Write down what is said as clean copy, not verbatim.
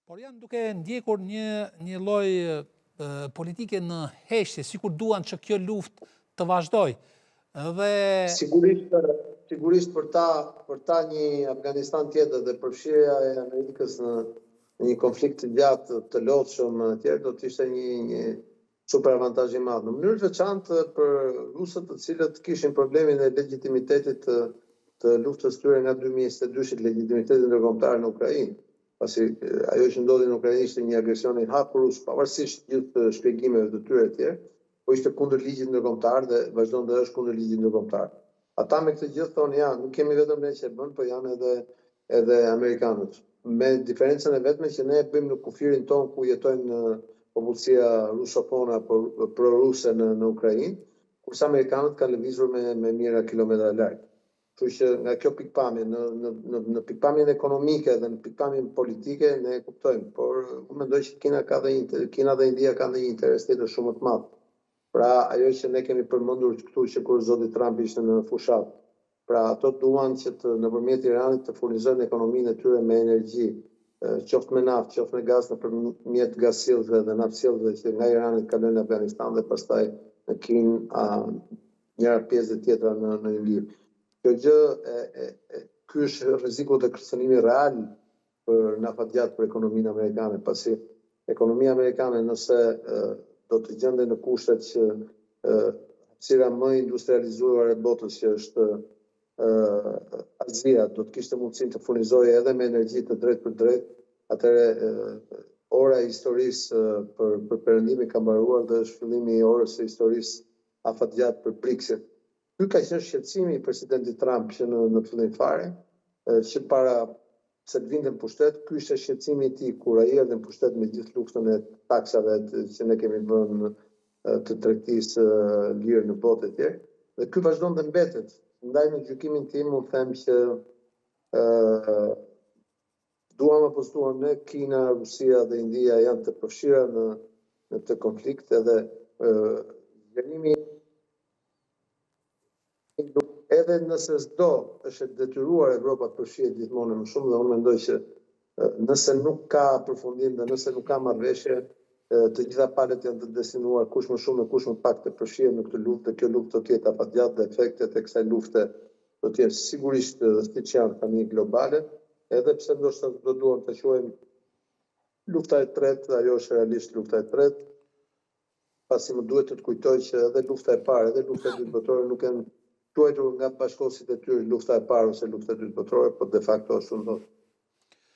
Por janë duke ndjekur një një lloj politike në heshtje, sikur duan që kjo luftë të vazhdojë. Dhe sigurisht sigurisht për ta për ta një Afganistan tjetër dhe përfshirja e Amerikës në në një konflikt të gjatë të lodhshëm e tjerë do të ishte një një super avantazh i madh. Në mënyrë të veçantë për rusët të cilët kishin problemin e legjitimitetit të të luftës tyre nga 2022-shit, legjitimitetit ndërkombëtar në Ukrainë. Pasi ajo që ndodhi në Ukrainë ishte një agresion i hapur rus, pavarësisht gjithë shpjegimeve të tyre e tjerë, po ishte kundër ligjit ndërkombëtar dhe vazhdon dhe është kundër ligjit ndërkombëtar. Ata me këtë gjë thonë, ja, nuk jemi vetëm ne që e bënë, po janë edhe edhe amerikanët. Me diferencën e vetme që ne e bëjmë në kufirin tonë ku jetojnë popullsia rusofone apo pro-ruse në në Ukrainë, kurse amerikanët kanë lëvizur me me mijëra kilometra larg. Kështu që nga kjo pikëpamje, në në në në pikëpamjen ekonomike dhe në pikëpamjen politike ne e kuptojmë, por unë mendoj që Kina ka dhe një Kina dhe India kanë dhe një interes tjetër shumë më të madh. Pra ajo që ne kemi përmendur këtu që kur zoti Trump ishte në fushatë. Pra ato duan që të nëpërmjet Iranit të furnizojnë ekonominë e tyre me energji, qoftë me naftë, qoftë me gaz nëpërmjet gazsjellësve dhe naftësjellësve që nga Irani të kalojnë në Afganistan dhe pastaj në Kinë, a njëra pjesë dhe tjetra në në Indi. Kjo gjë e, e, e ky është rreziku dhe kërcënimi real për në afatgjatë për ekonominë amerikane, pasi ekonomia amerikane nëse e, do të gjendej në kushtet që hapësira më industrializuar e botës që është Azia do të kishte mundësinë të furnizojë edhe me energji të drejtpërdrejtë, atëherë ora e historisë për për Perëndimin ka mbaruar dhe është fillimi i orës së historisë afatgjatë për BRICS-in. Ky ka qenë shqetësimi i presidentit Trump që në në fillim fare, që para se të vinte në pushtet, ky ishte shqetësimi i tij kur ai erdhi në pushtet me gjithë luftën e taksave që ne kemi vënë të tregtisë së lirë në botë etj. Dhe ky vazhdon dhe mbetet. Ndaj në gjykimin tim unë them që ë duam apo s'duam ne, Kina, Rusia dhe India janë të përfshira në në këtë konflikt edhe zgjerimi edhe nëse s'do, është e detyruar Evropa të përfshihet gjithmonë e më shumë dhe unë mendoj që nëse nuk ka përfundim dhe nëse nuk ka marrëveshje, të gjitha palët janë të destinuar kush më shumë e kush më pak të përfshihen në këtë luftë dhe kjo luftë do të jetë afatgjatë dhe efektet e kësaj lufte do të jenë sigurisht siç janë tani globale, edhe pse ndoshta do duam ta quajmë lufta e tretë, ajo është realisht lufta e tretë, pasi më duhet të të kujtoj që edhe lufta e parë, edhe lufta e dytë botërore nuk janë quajtur nga bashkohësit e tyre lufta e parë ose lufta e dytë botërore, po de facto ashtu ndodh.